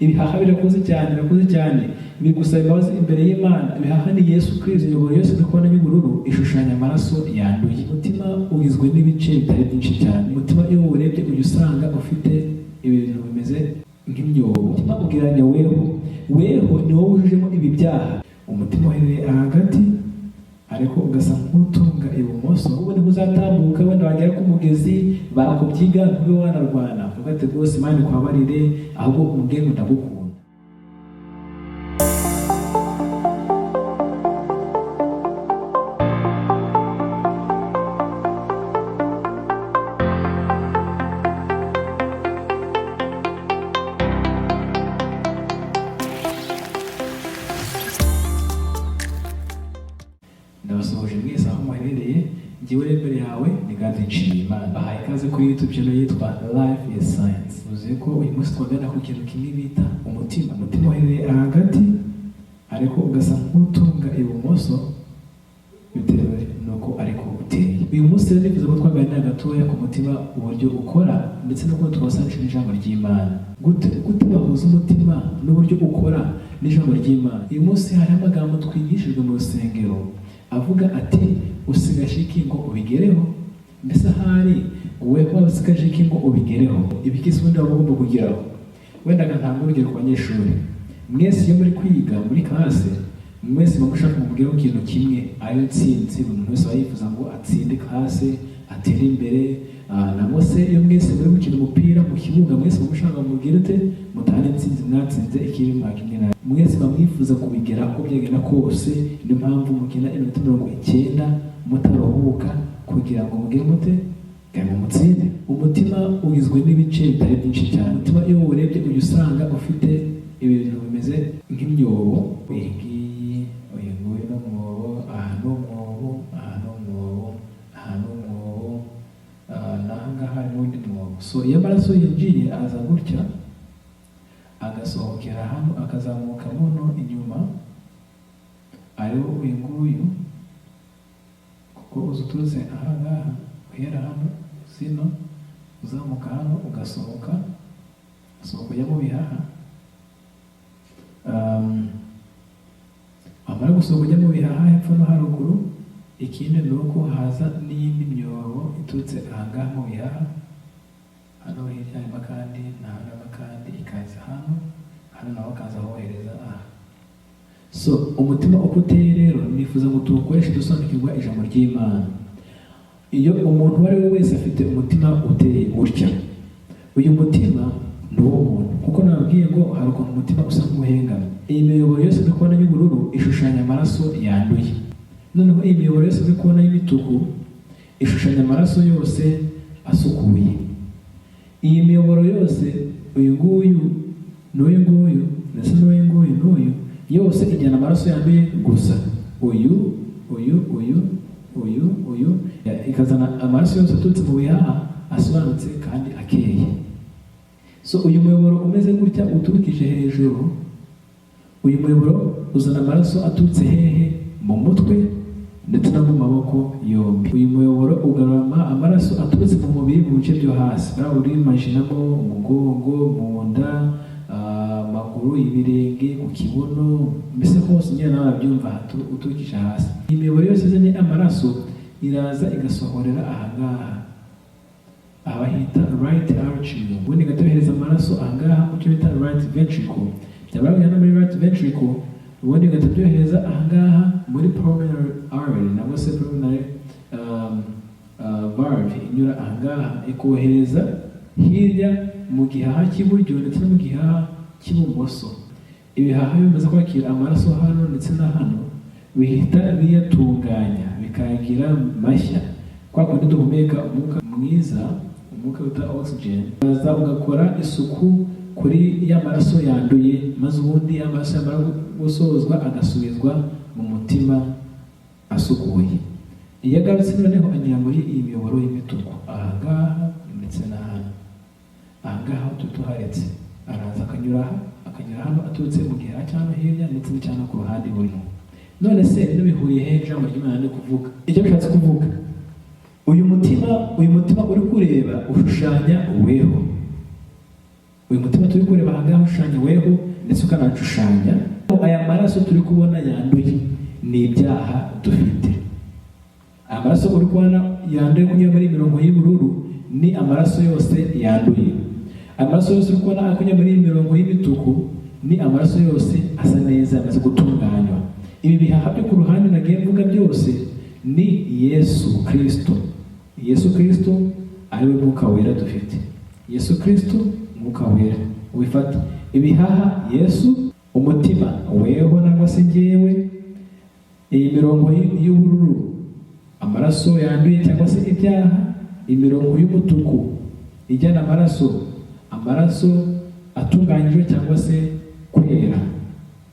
Ibihaha birakoze cyane, birakoze cyane, bigusaba imbabazi imbere y'Imana. Ibihaha ni Yesu Kristo. Imiyoboro yose uri kubona y'ubururu ishushanya amaraso yanduye. Umutima ugizwe n'ibice bitari byinshi cyane. Umutima iyo uwurebye ujya usanga ufite ibintu bimeze nk'imyobo. Umutima ugereranya weho, weho ni wowe wujujemo ibi byaha. Umutima uherereye hagati ariko ugasa nk'utunga ibumoso. Ubu nibwo uzatambuka, wenda wagera ku mugezi bakubyiga ntube wanarwana, uvuga ati rwose Imana ikwabarire, ahubwo umubwire ngo ndagukunda. Ndabasuhuje mwese aho muherereye. Njyewe rero imbere yawe ni Gad Nshimiyimana. Bahaye ikaze kuri YouTube channel yitwa Life is Science. Uzi ko uyu munsi twagana ku kintu kimwe bita umutima. Umutima uherereye hagati ariko ugasa nk'utunga ibumoso bitewe nuko ariko uteye. Uyu munsi rero nifuza ko twaganira gatoya ku mutima, uburyo ukora ndetse n'uko twasanisha n'ijambo ry'Imana. Gute gute bahuza umutima n'uburyo ukora n'ijambo ry'Imana? Uyu munsi hari amagambo twigishijwe mu rusengero avuga ati usigaje iki ngo ubigereho? Mbese ahari wowe waba usigaje iki ngo ubigereho? Ibiki se ubundi waba ugomba kugeraho? Wenda ngatanga urugero ku banyeshuri. Mwese iyo muri kwiga muri classe, mwese muba mushaka mugereho ikintu kimwe, ariyo ntsinzi. Buri muntu wese aba yifuza ngo atsinde classe, atere imbere. Nangwa se iyo mwese muri gukina umupira mu kibuga, mwese muba mushaka ngo mugire ute? Mutahane intsinzi, mwatsinze ikibi mwakinnye nabi. Mwese muba mwifuza kubigeraho uko byagenda kose. Niyo mpamvu mukina iminota 90 mutaruhuka kugira ngo mugire mute? Kugira ngo mutsinde. Umutima ugizwe n'ibice bitari byinshi cyane. Umutima iyo uwurebye ujya usanga ufite ibintu bimeze nk'imyobo. Iyi ngiyi, uyu nguyu ni umwobo, aha ni umwobo, aha ni umwobo, aha ni umwobo, n'aha ngaha harimo undi mwobo. So iyo amaraso yinjiye aza gutya, agasohokera hano, akazamuka muno inyuma, ariwo uyu nguyu, kuko uza uturutse aha ngaha, uhera hano zino, uzamuka hano, ugasohoka, usohoka ujya mu bihaha. Wamara gusohoka ujya mu bihaha hepfo no haruguru. Ikindi ni uko haza n'iyindi myobo iturutse aha ngaha mu bihaha, hano hirya harimo akandi, na hano harimo akandi, ikaza hano, hano naho akaza ahohereza aha. So umutima uko uteye rero, nifuza ngo tuwukoreshe dusobanukirwa ijambo ry'Imana. Iyo umuntu uwo ari we wese afite umutima uteye gutya, uyu mutima ni uw'umuntu, kuko nababwiye ngo hari ukuntu umutima usa nk'uhengamye. Iyi miyoboro yose uri kubona y'ubururu ishushanya amaraso yanduye. Noneho iyi miyoboro yose uri kubona y'imituku ishushanya amaraso yose asukuye. Iyi miyoboro yose, uyu nguyu n'uyu nguyu ndetse n'uyu nguyu n'uyu, yose ijyana amaraso yanduye gusa. Uyu, uyu, uyu, uyu, uyu, ikazana amaraso yose aturutse mu bihaha asobanutse kandi akeye. So uyu muyoboro umeze gutya uturukije hejuru, uyu muyoboro uzana amaraso aturutse hehe? Mu mutwe ndetse no mu maboko yombi. Uyu muyoboro ugarura amaraso aturutse mu mubiri mu bice byo hasi, nawe urimajinamo umugongo, mu nda, amaguru, ibirenge, ku kibuno, mbese hose nyine nawe urabyumva, uturukije hasi. Iyi miyoboro yose izanye amaraso iraza igasohorera aha ngaha, aha bahita right atrium, ubundi igatohereza amaraso aha ngaha mu cyo bita right ventricle. Byamara kugera no muri right ventricle, ubundi bigahita byohereza aha ngaha muri pulmonary artery, nangwa se pulmonary valve, inyura aha ngaha ikohereza hirya mu gihaha cy'iburyo ndetse no mu gihaha cy'ibumoso. Ibihaha bimaze kwakira amaraso hano ndetse na hano, bihita biyatunganya bikayagira mashya. Kwa kundi duhumeka umwuka mwiza, umwuka wita oxygen, uraza ugakora isuku kuri ya maraso yanduye, maze ubundi ya maraso yamara gusozwa agasubizwa mu mutima asukuye. Iyo agarutse noneho anyura muri iyi miyoboro y'imituku aha ngaha ndetse na hano. Aha ngaha tuba tuharetse, araza akanyura aha, akanyura hano aturutse mu gihaha cyangwa hirya ndetse n'icyano ku ruhande burimo. None se bino bihuriye he ijambo ry'Imana ni kuvuga? Icyo bishatse kuvuga, uyu mutima uri kureba ushushanya weho. Uyu mutima turi kureba aha ngaha ushushanya weho, ndetse ukanashushanya aya maraso turi kubona yanduye, ni ibyaha dufite. Aya maraso uri kubona yanduye kunyura muri mirongo y'ubururu ni amaraso yose yanduye. Amaraso yose uri kubona akunyura muri iyi mirongo y'imituku ni amaraso yose asa neza, yamaze gutunganywa. Ibi bihaha byo ku ruhande nagiye mvuga byose ni Yesu Kristo. Yesu Kristo ari we Mwuka Wera dufite. Yesu Kristo Mwuka Wera wifata ibihaha, Yesu umutima weho nangwa se njyewe. Iyi mirongo y'ubururu amaraso yanduye cyangwa se ibyaha, imirongo y'umutuku ijyana amaraso atunganyijwe cyangwa se kwera,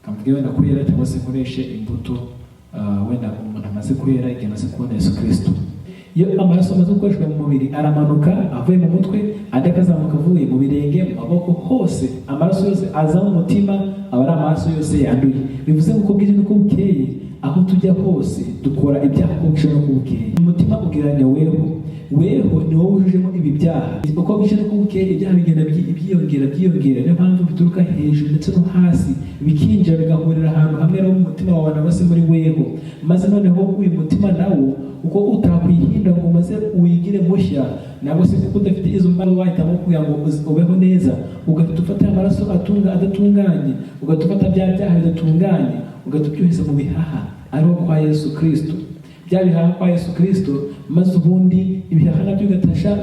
kamvuge wenda kwera cyangwa se nkoreshe imbuto, wenda umuntu amaze kwera igihe amaze kubona Yesu Kristo. Iyo amaraso amaze gukoreshwa mu mubiri aramanuka avuye mu mutwe, andi akazamuka avuye mu birenge, mu maboko hose. Amaraso yose aza mu mutima aba ari amaraso yose yanduye. Bivuze ngo uko bwije n'uko bukeye, aho tujya hose dukora ibyaha uko bwije n'uko bukeye. Umutima ugereranya weho, weho ni wowe wujujemo ibi byaha. Uko bwije n'uko bukeye ibyaha bigenda byiyongera byiyongera. Niyo mpamvu bituruka hejuru ndetse no hasi bikinjira bigahurira ahantu hamwe no mu mutima wawe nangwa se muri weho. Maze noneho uyu mutima nawo uko utakwihinda ngo maze wigire mushya, nangwa se kuko udafite izo mbaraga wahitamo kugira ngo ubeho neza, ugahita ufata amaraso atunga adatunganye, ugahita ufata bya byaha bidatunganye, ugahita ubyoheza mu bihaha ariho kwa Yesu Kristo, bya bihaha kwa Yesu Kristo. Maze ubundi ibihaha nabyo bigashashana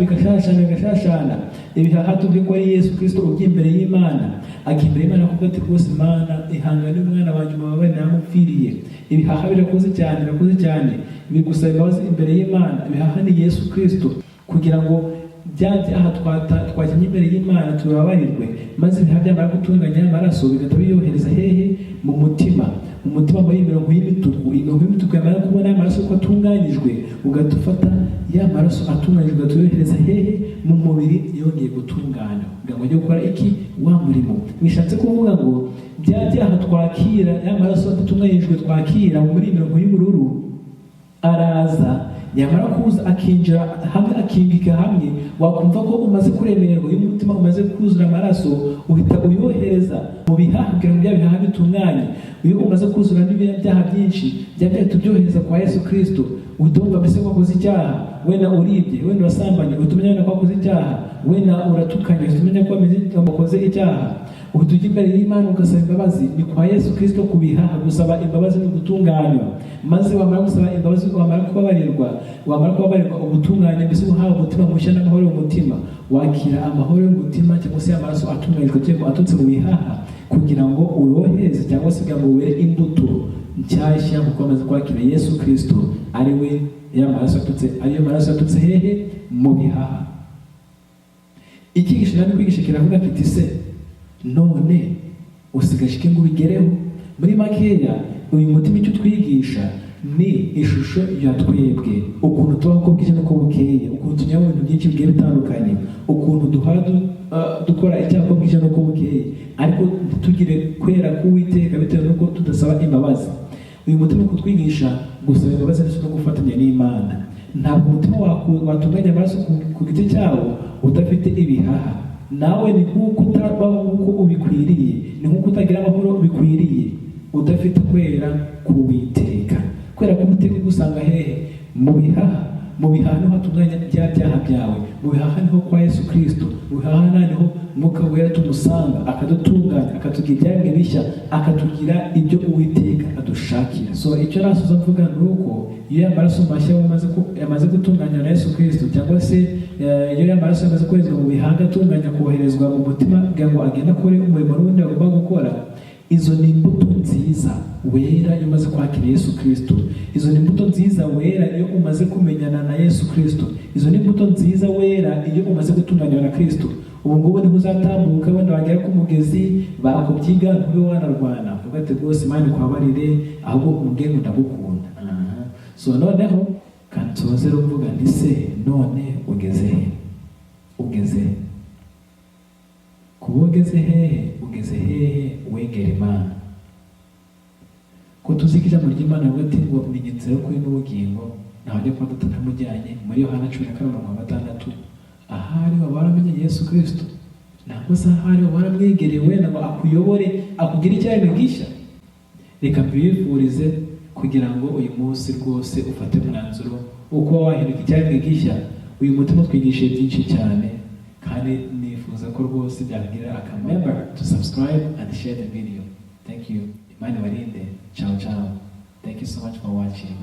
bigashashana. Ibihaha tuvuge ko ari Yesu Kristo ugiye imbere y'Imana, ajya imbere y'Imana kuko ati rwose Imana ihangane n'umwana wanjye umubabare namupfiriye. Ibihaha birakoze cyane, birakoze cyane, bigusaba imbabazi imbere y'Imana. Ibihaha ni Yesu Kristo, kugira ngo bya byaha twajyanye imbere y'Imana tubabarirwe. Maze ibihaha byamara gutunganya amaraso bigahita biyohereza hehe? Mu mutima. Umutima muri mirongo y'imituku. Imirongo y'imituku yamara kubona amaraso ko atunganyijwe, ugahita ufata ya maraso atunganyijwe ugahita uyohereza hehe? Mu mubiri yongeye gutunganywa kugira ngo ujye gukora iki? Wa murimo. Bishatse kuvuga ngo bya byaha twakira, ya maraso adatunganyijwe twakira muri mirongo y'ubururu, araza, yamara kuza akinjira hamwe, akimbika hamwe. Wakumva ko umaze kuremererwa, iyo umutima umaze kuzura amaraso uhita uyohereza mu bihaha kugira ngo bya bihaha bitunganye. Iyo umaze kuzura n'ibyaha byinshi, bya byaha tubyohereza kwa Yesu Kristo. Uhita wumva mbese ko wakoze icyaha, wenda uribye, wenda urasambanye, uhita umenya wenda ko wakoze icyaha, wenda uratukanye, uhita umenya ko wakoze icyaha. Uhita ujya imbere y'Imana ugasaba imbabazi. Ni kwa Yesu Kristo ku bihaha. Gusaba imbabazi ni ugutunganywa. Maze wamara gusaba imbabazi, wamara kubabarirwa, ubutunganye, mbese uhawe umutima mushya n'amahoro y'umutima. Wakira amahoro y'umutima cyangwa se amaraso atunganyijwe cyangwa aturutse mu bihaha kugira ngo uyohereze cyangwa se kugira ngo were imbuto nshyashya, kuko wamaze kwakira Yesu Kristo ari we ya maraso aturutse, ariyo maraso aturutse hehe? Mu bihaha. Icyigisho nari kwigisha kiravuga kiti se none usigaje iki ngo ubigereho? Muri makeya, uyu mutima icyo utwigisha ni ishusho ya twebwe, ukuntu tubaho uko bwije n'uko bukeye, ukuntu tunyura mu bintu byinshi bigiye bitandukanye, ukuntu duhora dukora icyaha uko bwije n'uko bukeye, ariko ntitugire kwera k'Uwiteka bitewe n'uko tudasaba imbabazi. Uyu mutima kutwigisha gusaba imbabazi ndetse no gufatanya n'Imana. Ntabwo umutima watunganya amaraso ku giti cyawo udafite ibihaha. Nawe ni nk'uko utabaho nk'uko ubikwiriye, ni nk'uko utagira amahoro bikwiriye udafite kwera k'Uwiteka. Kwera k'Uwiteka ugusanga hehe? Mu bihaha. Mu bihaha niho hatunganya bya byaha byawe. Mu bihaha niho kwa Yesu Kristo. Mu bihaha niho Mwuka Wera tumusanga, akadutunganya, akatugira ibyaremwe bishya, akatugira ibyo Uwiteka adushakira. So icyo nasoza mvuga ni uko iyo ya maraso mashya yamaze gutunganywa na Yesu Kristo, cyangwa se iyo ya maraso yamaze koherezwa mu bihaha atunganya, koherezwa mu mutima kugira ngo agende akore umurimo n'ubundi agomba gukora, izo ni imbuto nziza wera iyo umaze kwakira Yesu Kristo. Izo ni imbuto nziza wera iyo umaze kumenyana na Yesu Kristo. Izo ni imbuto nziza wera iyo umaze gutunganywa na Kristo. Ubu ngubu niho uzatambuka, wenda wagera ku mugezi bakubyiga ntube wanarwana, uvuga ati rwose Imana ikwabarire, ahubwo umubwiye ngo ndagukunda. So noneho kansoze rero mvuga nti se none ugeze he? Ugeze he? Kuba ugeze hehe? Ugeze hehe wegera Imana? Ko tuzi ko ijambo ry'Imana rivuga ati ngo ni inzira y'ukuri n'ubugingo, ntawe ujya kuba Data ntamujyanye, muri Yohana 14:6. Ahari waba waramenye Yesu Kristo. Ntabwo se ahari waramwegereye wenda ngo akuyobore, akugire icyaremwe gishya? Reka mbifurize kugira ngo uyu munsi rwose ufate umwanzuro wo kuba wahinduka icyaremwe gishya. Uyu mutima utwigishije byinshi cyane, kandi nifuza ko rwose byakugirira akamaro. Remember to subscribe and share the video. Thank you. Imana ibarinde. Ciao ciao. Thank you so much for watching.